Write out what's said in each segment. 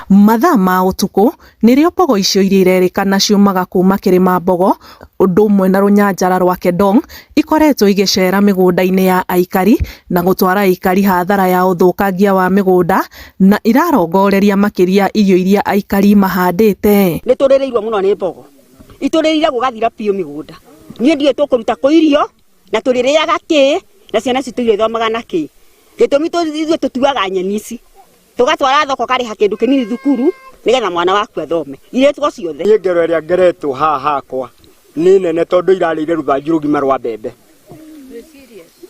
Mathaa ma ũtukũ nĩrĩo mbogo icio iria irerĩkana ciumaga kuma kĩrĩma Mbogo ũndũ ũmwe na rũnyanjara rwa Kedong ikoretwo igĩcera mĩgũnda-inĩ ya aikari na gũtwara aikari hathara ya ũthũkangia wa mĩgũnda na irarongoreria makĩria irio iria aikari mahandĩte. Nĩ tũrĩrĩirwo mũno nĩ mbogo, itũrĩrĩire gũgathira biũ mĩgũnda. Niĩ ndiũĩ tũkũruta kũ irio na tũrĩrĩaga kĩ na ciana citũ irĩthomaga na kĩ. Gĩtũmi ithuĩ tũtuaga nyeni ici tũgatwara thoko ũkarĩha kĩndũ kĩnini thukuru nĩgetha mwana waku athome. Irĩtwo ciothe. Niĩ ngero ĩrĩa ngeretwo haha hakwa nĩ nene tondũ irarĩire rũthanju rũgima rwa mbembe.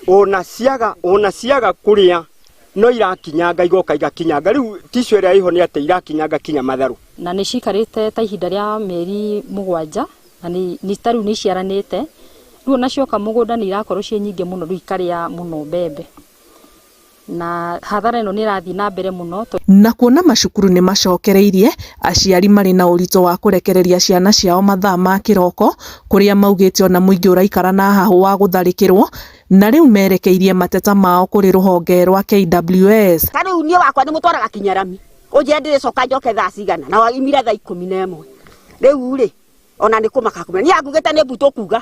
Ona ciaga ona ciaga kũrĩa no irakinyanga igoka igakinyanga rĩu tico ĩrĩa ĩho nĩ atĩ irakinyanga kinya matharũ. Na nĩ cikarĩte ta ihinda rĩa mĩeri 7 na nĩ ta rĩu nĩ iciaranĩte, rĩu ona cioka mũgũnda nĩ irakorwo ciĩ nyingĩ mũno rĩu ikarĩa mũno mbembe. Na hathara ĩno nĩ ĩrathiĩ na mbere mũno. Na kuona macukuru nĩ macokereirie, aciari marĩ na ũritũ wa kũrekereria ciana ciao mathaa ma kĩroko, kũrĩa maugĩte ona mũingĩ ũraikara na hahũ wa gũtharĩkĩrwo, na rĩu merekeirie mateta mao kũrĩ rũhonge rwa KWS. Ta rĩu niĩ wakwa ndĩmũtwaraga kinya rami, ũnjĩre ndĩrĩcoka njoke thaa cigana, na waimire thaa 11. Rĩu rĩ, ona nĩ kũmaka kũmena. Niĩ angugĩte nĩ mbu tũkuga.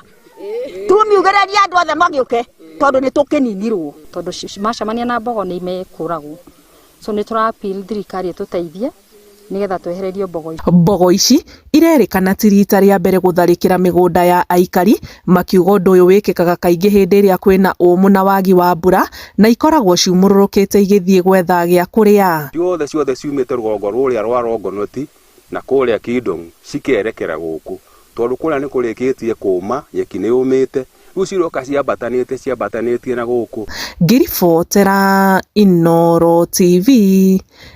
Tumiugĩrĩrie andũ othe magĩũke, tondũ nĩ tũkĩninirwo. Tondũ macemania na mbogo nĩ mekũragwo. So nĩ tũra appeal thirikari ĩtũteithie nĩgetha twehererio mbogo ici. Mbogo ici irerĩkana ti rita rĩa mbere gũtharĩkĩra mĩgũnda ya aikari, makiuga ũndũ ũyũ wĩkĩkaga kaingĩ hĩndĩ ĩrĩa kwĩna ũmũ na wagi wa mbura na ikoragwo ciumũrũrũkĩte igĩthiĩ gwetha gĩa kũrĩa. Ciothe ciothe ciumĩte rũgongo rũrĩa rwa Longonot na kũrĩa Kidong cikerekera gũkũ tondũ kũrĩa nĩ kũrĩkĩtie kũma, nyeki nĩ yũmĩte, rĩu ciroka ciambatanĩte ciambatanĩtie na gũkũ. Ngĩribotera Inooro TV,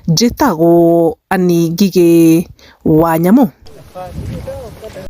njĩtagwo Annie Ngigĩ wa Nyamũ.